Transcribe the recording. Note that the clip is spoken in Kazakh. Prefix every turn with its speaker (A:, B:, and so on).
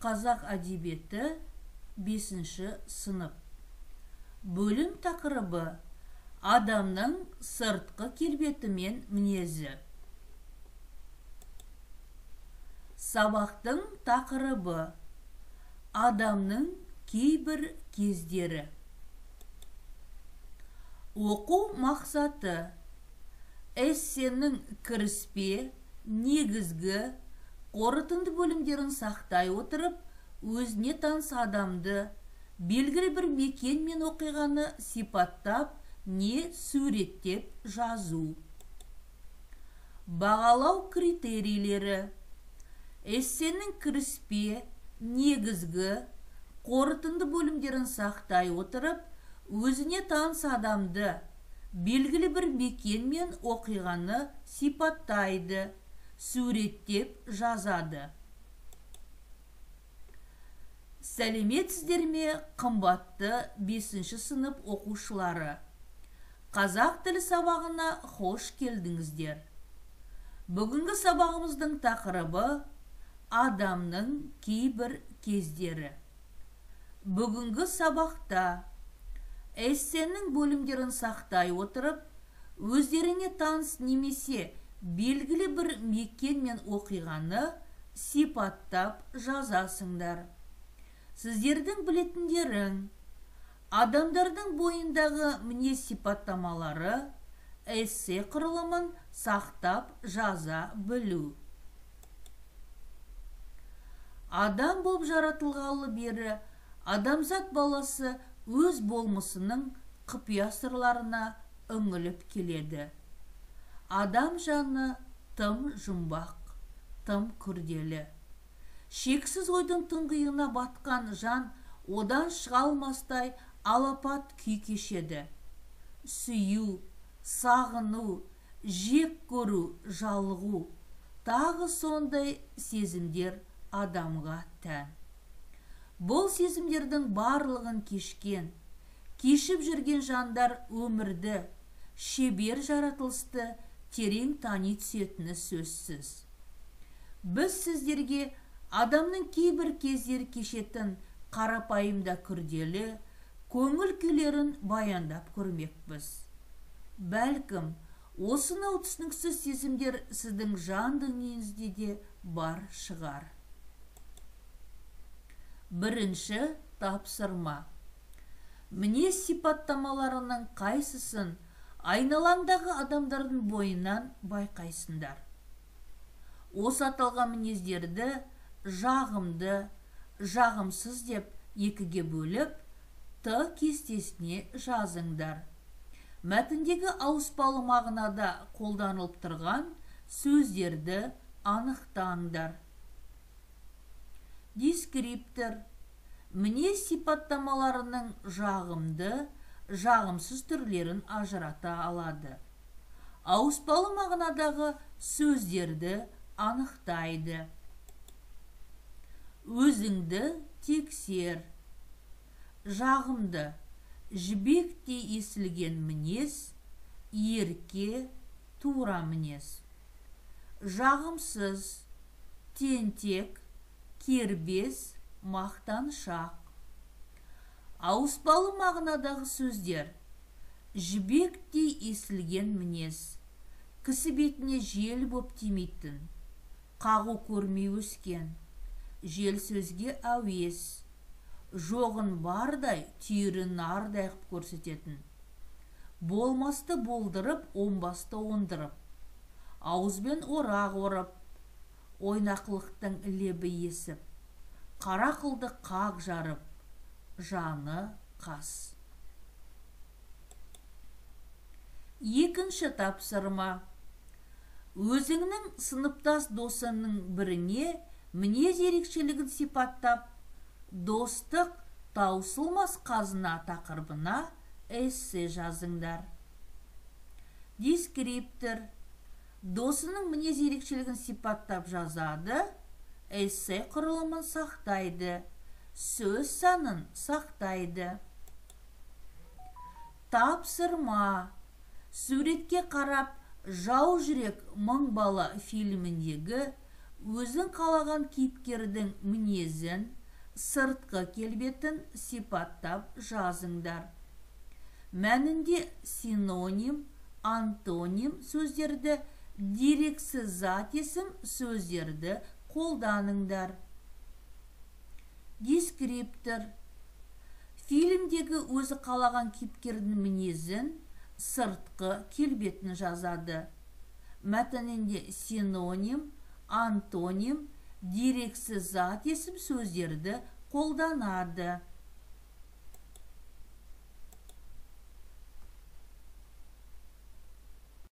A: Қазақ әдебиеті 5-ші сынып. Бөлім тақырыбы адамның сыртқы келбеті мен мінезі. Сабақтың тақырыбы адамның кейбір кездері. Оқу мақсаты: эссенің кіріспе, негізгі, қорытынды бөлімдерін сақтай отырып, өзіне таныс адамды, белгілі бір мекен мен оқиғаны сипаттап, не суреттеп жазу. Бағалау критерийлері: эссенің кіріспе, негізгі, қорытынды бөлімдерін сақтай отырып, өзіне таныс адамды, белгілі бір мекен мен оқиғаны сипаттайды, суреттеп жазады. Сәлеметсіздер ме, қымбатты 5-ші сынып оқушылары? Қазақ тілі сабағына хош келдіңіздер. Бүгінгі сабағымыздың тақырыбы адамның кейбір кездері. Бүгінгі сабақта эссенің бөлімдерін сақтай отырып, өздеріне таныс немесе белгілі бір мекен мен оқиғаны сипаттап жазасыңдар. Сіздердің білетіндерің: адамдардың бойындағы мінез сипаттамалары, эссе құрылымын сақтап жаза білу. Адам болып жаратылғалы бері адамзат баласы өз болмысының құпия сырларына үңіліп келеді. Адам жаны тым жұмбақ, тым күрделі. Шексіз ойдың тұңғиығына батқан жан одан шыға алмастай алапат күй кешеді. Сүю, сағыну, жек көру, жалығу, тағы сондай сезімдер адамға тән. Бұл сезімдердің барлығын кешкен, кешіп жүрген жандар өмірді, шебер жаратылысты терең тани түсетіні сөзсіз. Біз сіздерге адамның кейбір кездері кешетін қарапайым да күрделі көңіл күйлерін баяндап көрмекпіз. Бәлкім, осынау түсініксіз сезімдер сіздің жан дүниеңізде де бар шығар. Бірінші тапсырма. Мінез сипаттамаларының қайсысын айналаңдағы адамдардың бойынан байқайсыңдар? Осы аталған мінездерді жағымды, жағымсыз деп екіге бөліп, Т кестесіне жазыңдар. Мәтіндегі ауыспалы мағынада қолданылып тұрған сөздерді анықтаңдар. Дескриптор: мінез сипаттамаларының жағымды, жағымсыз түрлерін ажырата алады. Ауыспалы мағынадағы сөздерді анықтайды. Өзіңді тексер. Жағымды: жібектей есілген мінез, ерке, тура мінез. Жағымсыз: тентек, кербез, мақтаншақ. Ауыспалы мағынадағы сөздер: жібектей есілген мінез, кісі бетіне жел боп тимейтін, қағу көрмей өскен, жел сөзге әуес, жоғын бардай, түйірін нардай қып көрсететін, болмасты болдырып, оңбасты оңдырып, ауызбен орақ орып, ойнақылықтың лебі есіп, қара қылды қақ жарып, жаны қас. Екінші тапсырма. Өзіңнің сыныптас досыңның біріне мінез ерекшелігін сипаттап, достық таусылмас қазына тақырыбына эссе жазыңдар. Дескриптор: досының мінез ерекшелігін сипаттап жазады, эссе құрылымын сақтайды, сөз санын сақтайды. Тапсырма. Суретке қарап, Жау жүрек мың бала фильміндегі Өзің қалаған кейіпкердің мінезін, сыртқы келбетін сипаттап жазыңдар. Мәнінде синоним, антоним сөздерді, дерексіз зат есім сөздерді қолданыңдар. Дескриптор. Фильмдегі өзі қалаған кейіпкердің мінезін, сыртқы келбетін жазады. Мәтінінде синоним, антоним, дерексіз зат есім сөздерді қолданады.